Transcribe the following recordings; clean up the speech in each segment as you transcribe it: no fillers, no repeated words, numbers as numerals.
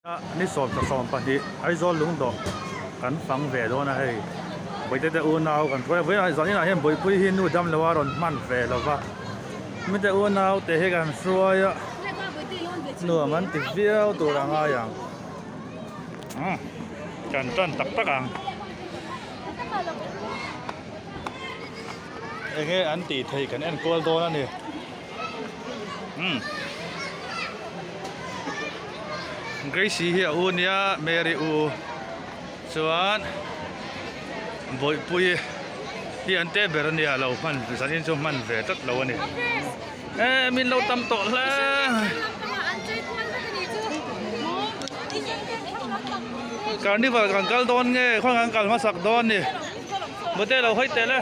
Ni 12 Aizawl lungdawh kan fang ve dawn a hei. Bawihte te unau kan hruai a, vawiin zan inah hian Bawihpui hi nu dam lo a rawn hman ve lo va, mite unau te hi kan hruai a, nuam an ti viau tur a ngai ang. Umm kan tan tak tak ang. Enge an tih theih kan en kual dawn a ni. Umm Gracie hi a u nia Mary u chuan Bawihpuii hi an te ber a nia lo hman zanin chu hman ve tlat lo a ni e min lo tam tawh hle. Carnival kan kal dawn nge khawnge kan kal hmasak dawn ni Bawte lo hawi tel e.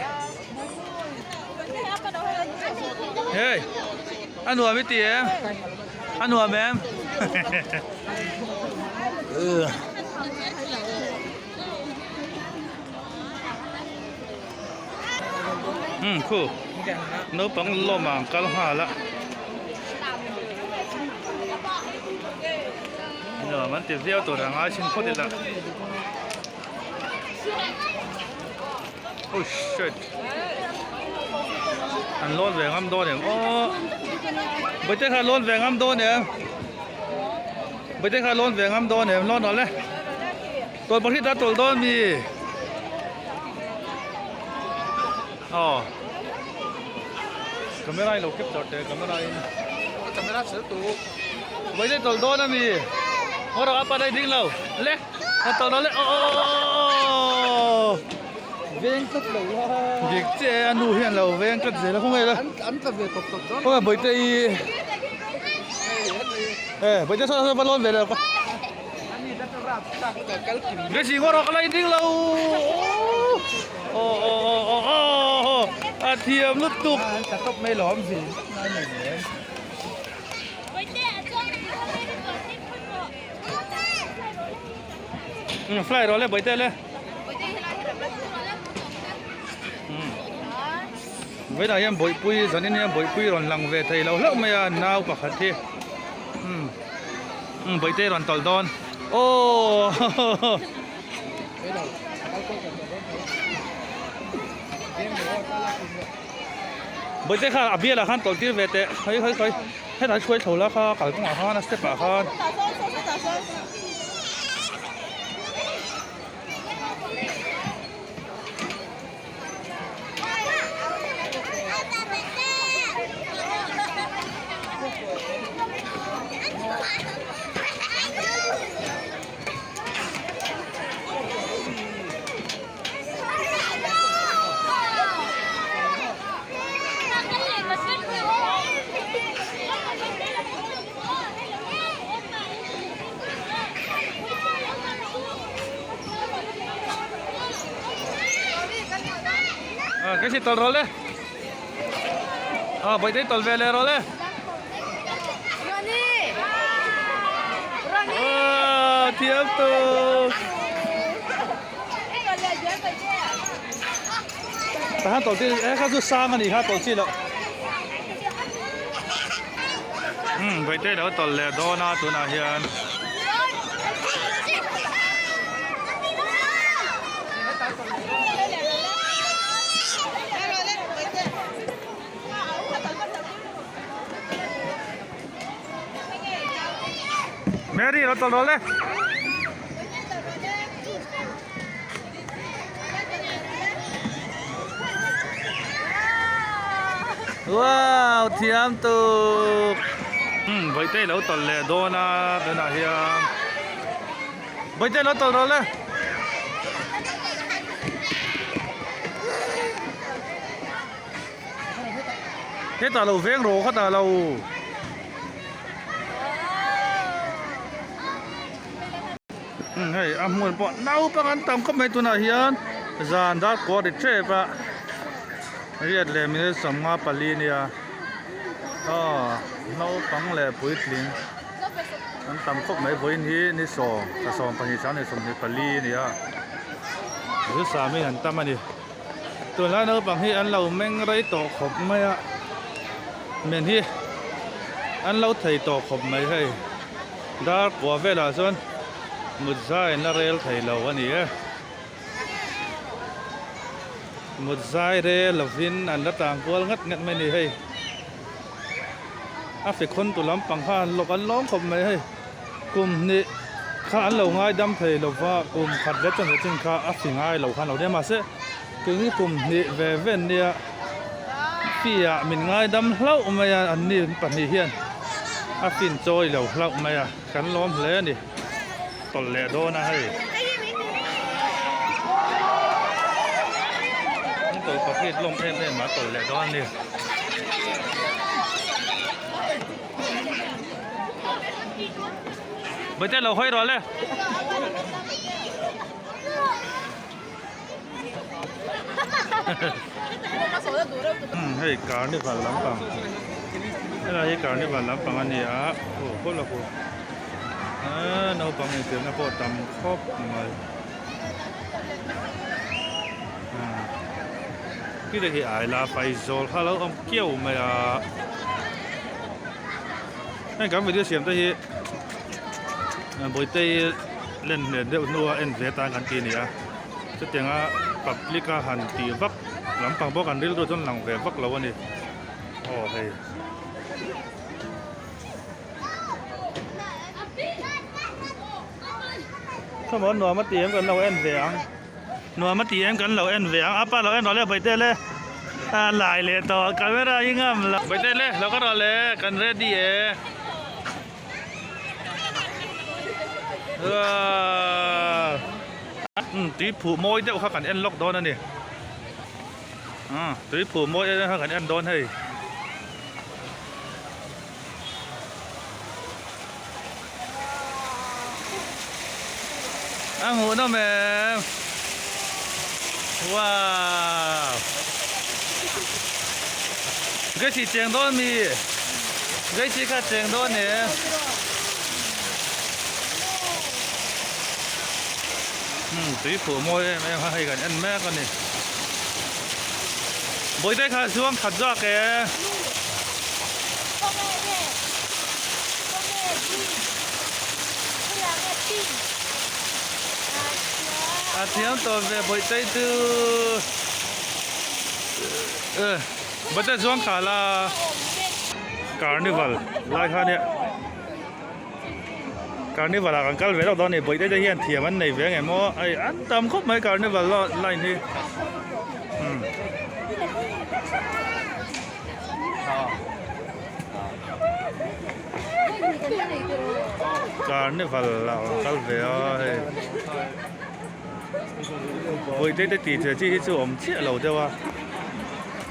Hey, a nuam i ti em? A nuam em? Hmm, khu. Naupang lawm ang kal nghal a. Nuam an ti viau tur a ngai chin phawt ila. Oh shit. An lawn ve ngam dawn em? Oh. Bawihte kha lawn ve ngam dawn em? Bawihte kha lawn ve ngam dawn em? Lawn rawh le. Tawlh pakhat a tawlh dawn mi. Oh. Camera in lo capture teh camera in. Camera sel tu. Bawihte tawlh dawn ami. Ngaw rawh a pa dai ding lo. Le. A tawlh rawh le. Oh oh oh. Veng tlat lo la. Dik che a nu hian lo veng tlat zel a khawnge la. An tla ve tawp tawp dawn. Khawnge bawihte i. E bawihte saw saw va lawn ve lo ka. Gracie ngaw rawh ka la in ding lo. Aw aw aw aw aw a thiam lutuk. An tla tawp mai lo awm zin. Fly rawh le bawihte le. Vawiinah hian bawihpui zanin hian bawihpui rawn lang ve thei lo hlauh mai a nau pakhat hi umm bawihte rawn tawlh dawn aww bawihte kha a bialah khan tawlh tir ve teh khawi khawi khawi hetah hruai thlo la kha kalkawngah khan a step ah khan. Cái gì tol rồi đấy à vậy đấy tol về rồi đấy à tiếp tục Tahan tawlh chi e kha chu sang a ni kha tawlh chi loh umm vaihte lo tawlh leh dawn a tunah hian Mary lo tawlh rawh le. Wow thiam tuk umm bawihte lo tawlh leh dawn a tunah hian bawihte lo tawlh rawh le hetah lo veng rawh khatah lo. Hei a hmun pawh naupang an tam khawp mai tunah hian zan dar kawr ri tep a riat leh minute 54 nia aw naupang leh puitling an tam khawp mai vawiin hi ni sawm thla 12 sang ni 24 a ni a zu sam in an tam a ni tunlai naupang hi an lo meng rei tawh khawp mai a men hi an lo thei tawh khawp mai hei. Dar kua velah chuan mut zai an la rel thei lo a ni e. Mut zai rel lovin an la tang kual ngat ngat mai a ni hei. A fekhawn tu lampang kha an lawk an lawm khawp mai hei. Kum hnih kha an lo ngaidam thei lo va, kum khat leh chan leh chin kha a fi ngai lo khan lo nia mahse keini kum hnih ve ve nia fee ah min ngaidam hlauh mai a an ni pahnih hian a fin chawi lo hlauh mai a kan lawm hle a ni tawlh leh dawn a hei. Tawlhpahrit lawm em em a tawlh leh dawn a ni. Bawihte lo hawi rawh le. Hei carnival lampang helai hi carnival lampang a ni a aw khaw la khu aaa naupang infiamna pawh tam khawp mai khilai hi ai la paizawl kha a lo awm kiau mai a. Heng kan video siam te hi Bawitei len hnen deuh hnua en ve atan kan ti a ni a chutianga public a han tih vak lampang pawh kan rilru chuan lang ve vak lo a ni aw hei. Khawmaw nuam a ti em kan lo en ve ang. Nuam a ti em kan lo en ve ang apa lo en rawh le Bawihte le a lai leh tawh camera hi ngam lo Bawihte le lo ka rawh le kan ready e umm tui phuh mawi deuh kha kan en lawk dawn a ni umm tui phuh mawi deuh kha kan en dawn hei. A hmuh nawm em wow Gracie cheng dawn mi Gracie kha cheng dawn em hmm tui phuh mawi em em a hei kan en mek a ni Bawihte kha chuang khat zawk e. A thiam tawh ve Bawihtei chu Bawihte chuang kha la Carnival lai kha nia Carnival ah kan kal ve lawk dawn a ni Bawihtei te hian thiam an nei ve ang em aw hei an tam khawp mai Carnival line hi umm. Carnival ah an kal ve a hei Bawihte te tih che chi hi chu awm chiah lo deuh a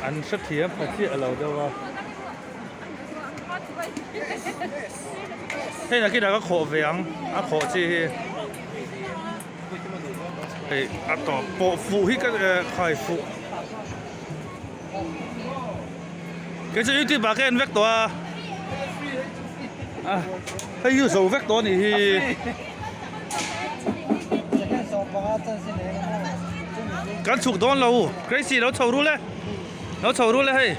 an hrethiam pha chiah lo deuh a hei nakinah ka khawh ve ang a khawh chi hi hei a tawp pawh fuh hi ka khai fuh. Kei chu youtube ah ka en vek tawh a a hei hi zo vek tawh a nih hi. Kan chhuk dawn lo Gracie lo chho ru le lo chho ru le hei.